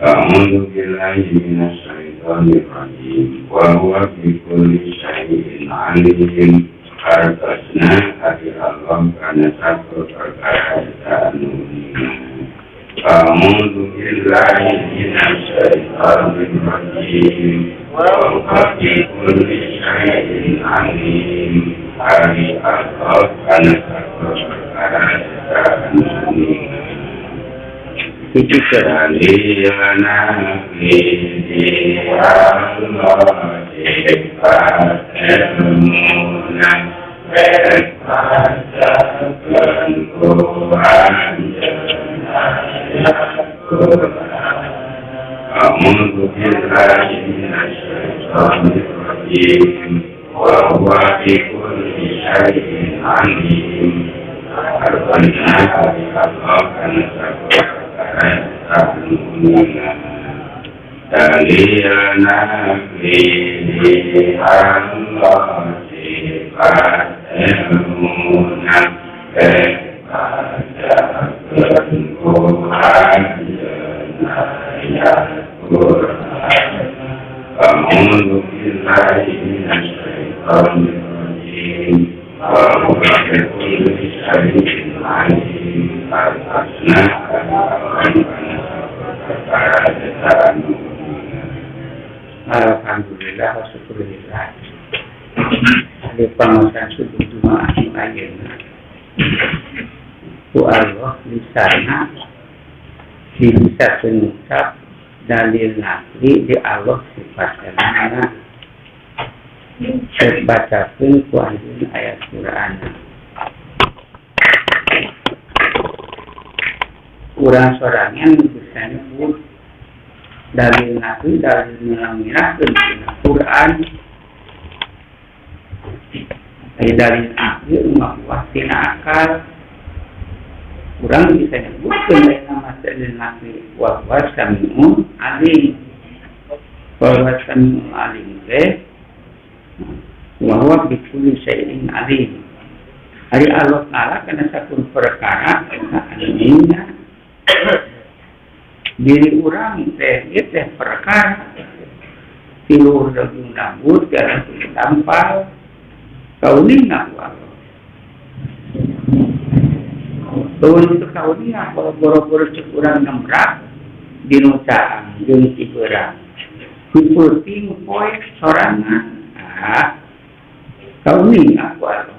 أعوذ بالله من الشيطان الرجيم وهو بكل شيء عليم. Hartosna ari Allah kana satu perkara anu. A'udzu billahi minasyaitonir rajim. Wa huwa bikulli syai'in alim. Ari Allah kana satu perkara anu. Alhamdulillah wa syukurillah. Di penguasaan subuh Jumat ayeuna. Ku Allah lisana bisa pengucap dalil nakli di Allah sifatna. Bacakeun ku anjeun ayat Quran. Urang sorangan bisa nyebut dalil nakli dalil ngilang-ngilangkeun dina Quran. Ari dalil akli mah tina akal. Urang bisa nyebutkeun aya nama dalil nakli wa huwa samiun alim. Wa huwa samiun alim teh wa huwa bikulli syai'in alim. Ari Allah Ta'ala kana sakur perkara eta alimna. Diri urang teh ieu teh perkara tiluhur daging rambut jalan tampal kauninga ku Allah. Keun teu kauninga boro-boro cek urang nembrak dinu caang jeung cibeurang. Peuting poek sorangan. Ah kauninga ku Allah.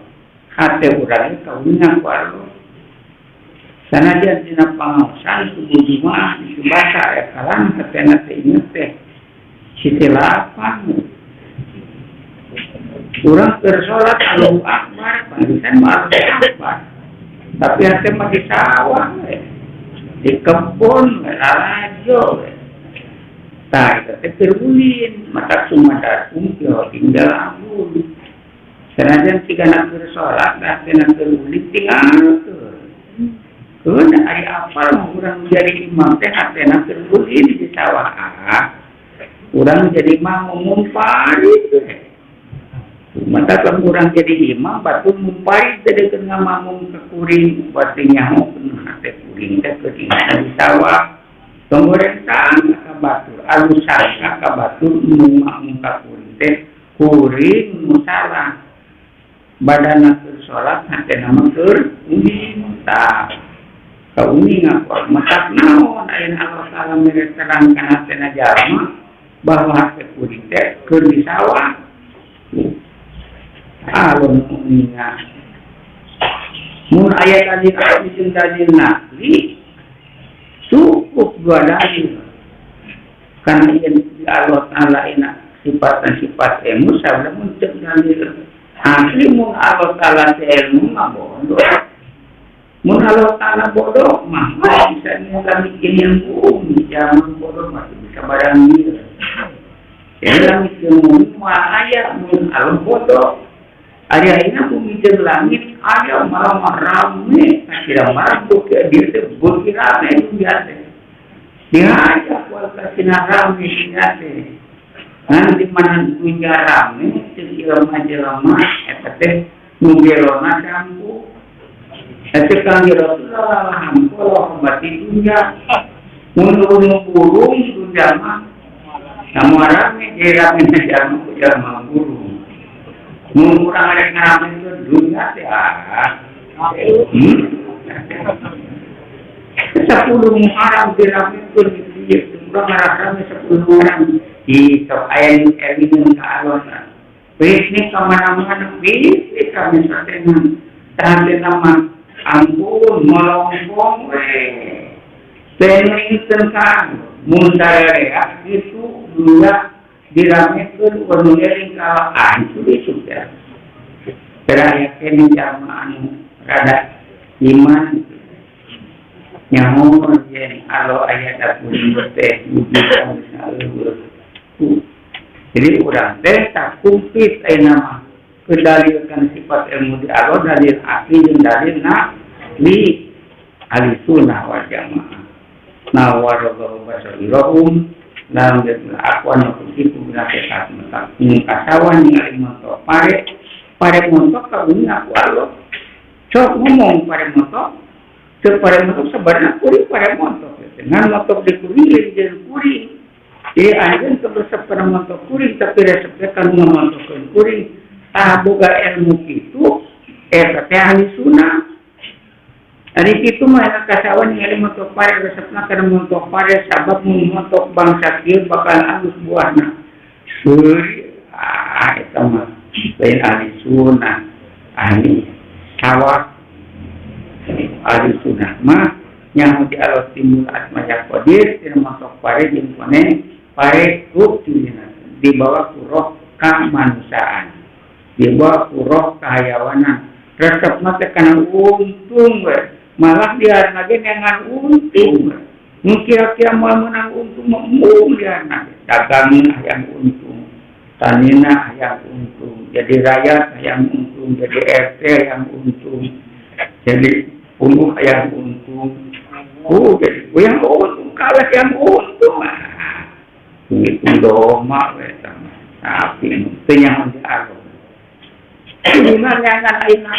Hate urang kauninga ku Allah. Sanajan dina pangaosan subuh Jumaah dibaca aya kalam hatena teh inget teh sisi lapang. Urang keur salat Allahu Akbar, panggisan mah Allahu Akbar. Tapi hate mah di sawah we. Di kebun we, lalajo we. Tah eta teh keur ulin, matak sumadarkum tinggal ampun. Sanajan sigana keur salat hatena keur ulin tinggal. Keun ari apal urang jadi imam teh hatena keur ulin di sawah. Urang jadi imam ngumpari teh. Mata lamun urang jadi imam batu ngumpari teh deukeun ngamamum ka kuring berarti nyaho hate kuring teh keur di sawah. Tong goreng sangka ka batur, alus sangka ka batur nu mamum ka kuring teh kuring nu salah. Badana keur salat hatena mah keur ulin tah. Kauninga ku matak naon ayeuna Allah Ta'ala mere terang kana hatena jalma bahwa hate kuring teh keur di sawah. Alun uninga. Mun aya dalil asli jeung dalil nakli cukup dua dalil. Karena ieu di Allah Ta'ala enak sifat dan sifat ilmu sabda mun ceuk dalil asli mun Allah Ta'ala teh ilmu mah bodoh. Mun Allah Ta'ala bodoh mah bisa langit yang bumi, jangan bodoh masih bisa barang dia. Ya langit yang bumi mah aya mun Allah bodoh. Aya ayeuna bumi jeung langit aya malah rame, kasih mabuk ya dia teh beuki rame dunia teh. Diajak kualitasna rame dunia teh. Ngan di mana dunia rame teu jelema-jelema eta teh nu gelona campuh. Eta kang Rasulullah hampa bati dunia. Mun burung dunia mah namun rame jadi rame jalma jalma burung. Mun urang arek ngarame dunia teh ah. 10 Muharram diramekeun ieu urang ngarame 10 Muharram di sok aya nu elingan ka alona. Bisnis ka mana-mana bisnis kami satengan tahan mah ampun molongkong we. Teu ka mun sarerea kitu dua diramekeun urang eling ka hancur itu teh. Tera aya keneh jalma anu rada iman nyaho yen alo aya dapur teh wujud alur. Jadi urang teh tak kumpit ayeuna mah kedalilkan sifat ilmu di Allah dalil akli jeung dalil naqli ahli sunnah wal jamaah. Nawarallahu basairahum lam yakun aqwan wa kusifu bila sehat mata kasawan ningali montok pare pare montok kauna ku Allah. Sok ngomong pare montok teu pare montok sabarna kuring pare montok dengan montok di kuring jeung kuring. Jadi anjeun teu resep kana montok kuring tapi resepna kana montokeun kuring. Tah boga ilmu kitu eta teh ahli sunnah. Ari kitu mah eta kasawan ningali montok pare resepna kana montok pare sabab mun montok bangsa kieu bakal alus buahna. Seuri ah eta mah lain ahli sunnah, ahli sawah. Ahli sunnah mah nyaho di Allah timul asma ya qadir tina montok pare jeung kone pare ku dibawa ku roh kamanusiaan, dibawa ku roh kahayawanan. Resepna teh kana untung we, malah diarna ge neangan untung we. Nu kira-kira moal meunang untung mah embung diarna ge. Dagangna hayang untung, tanina hayang untung, jadi rakyat hayang untung, jadi RT hayang untung, jadi puluh hayang untung. Oh, jadi yang untung kalah yang untung mah. Ngitung doma we sama. Tapi teu nyaho di Allah. Kuringan nyangan ayeuna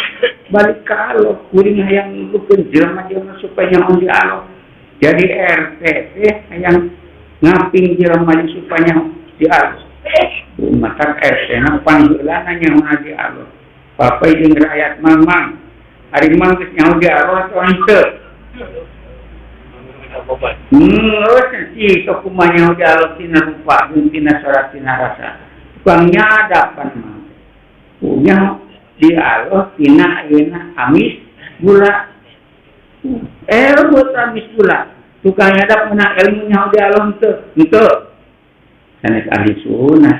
balik ka Allah, kuring hayang nulukeun jelema-jelema supaya nyaho di Allah. Jadi RT teh hayang ngaping jelema supaya nyaho di Allah. Matak RT na pangheulana nyaho di Allah. Bapak jeung rakyat mamang, ari mang geus nyaho di Allah atau henteu? Geus sok kumaha nyaho di Allah tina rupa jeung tina suara tina rasa. Tukang nyadapan mah. Punya di Allah tina ayeuna amis gula. Buat amis gula. Tukang nyadap menang ilmu nyaho di Allah henteu. Henteu. Sanes ahli sunnah,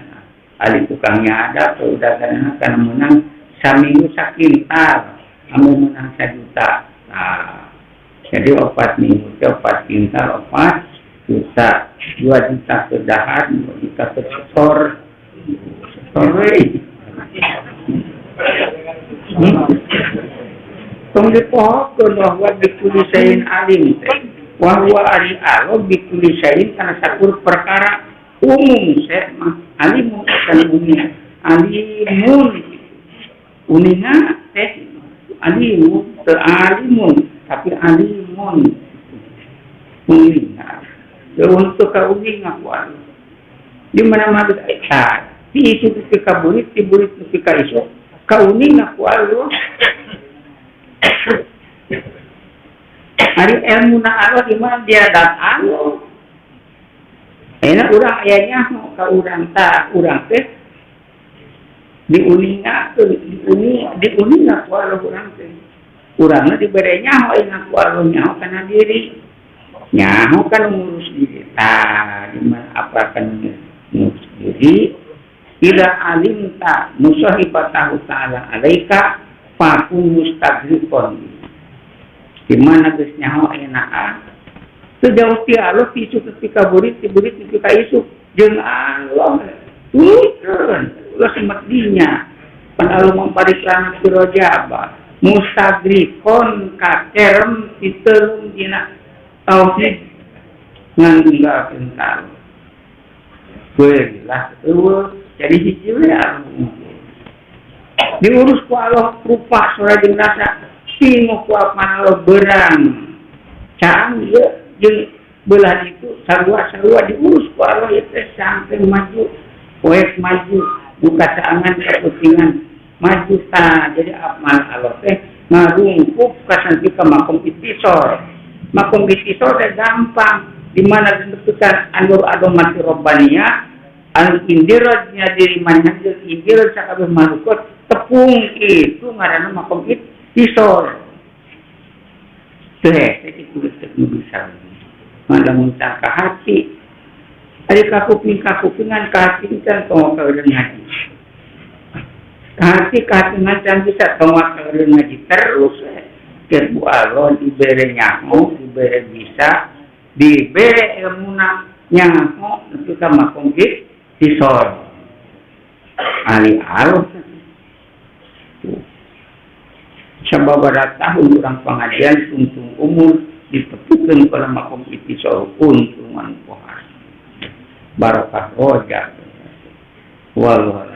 ahli tukang nyadap udah kana menang saminggu sakintal, amun menang 1 juta. Nah, jadi 4 minggu teh 4 kintal 4 juta, 2 juta ke dahar, 2 juta ke setor. Setor we. Tong dipohokeun bahwa bikulli syai'in alim teh. Wa huwa ari Allah bikulli syai'in kana sakur perkara umum teh mah alimun kana uninga. Alimun uninga teh alimun teu alimun tapi alimun uninga. Ya untuk ka uninga ku Allah. Di mana-mana eta ti isu ti ka burit ti burit ti ka isu kauninga ku Allah. Ari ilmu na Allah di mana dia datang. Ayeuna urang aya nyaho ka urang ta urang teh diuningakeun diuninga ku Allah urang teh. Urangna dibere nyaho ayeuna ku Allah nyaho kana diri. Nyaho kana ngurus diri. Tah di mana apa kan ngurus diri? Ila alimta musahibatahu ta'ala alaika fakun mustaghrifon. Di mana geus nyaho ayeuna ah teu jauh ti Allah, ti isuk nepi ka burit, ti burit nepi ka isuk jeung Allah. Tukeun ulah semet dinya pan Allah mempariklana ti rojaba mustagrikon kakerem titelung dina tauhid nganggunggalkeun ka Allah. Lah eueuh jadi hiji we Allah diurus ku Allah rupa sora jeung rasa tinguh ku apana Allah berang caang ieu jeung belah itu sarua-sarua diurus ku Allah ieu teh sampai maju poek maju buka caangan kaputingan maju ta. Jadi amal Allah teh ngarungkup ka sampai ka makom ittisal. Makom ittisal teh gampang di mana ditentukan anur adomati robbaniyah anu indirajnya diri manhaj indiraj sakabeh makhluk tepung itu ngaranna makom ittisal teh itu geus nu bisa ngalamun ka hati ari kakuping kakupingan ka hati kan tong kaeureun ngaji ka hati kahatingan can bisa tong kaeureun ngaji terus keur bu Allah dibere nyaho dibere bisa dibere ilmuna nyaho nepi ka makom ittisal ali Allah. Sababaraha tahun urang pengajian tungtung umur ditepukeun kana makom ittisal untungan pohar barokah roja wallahu.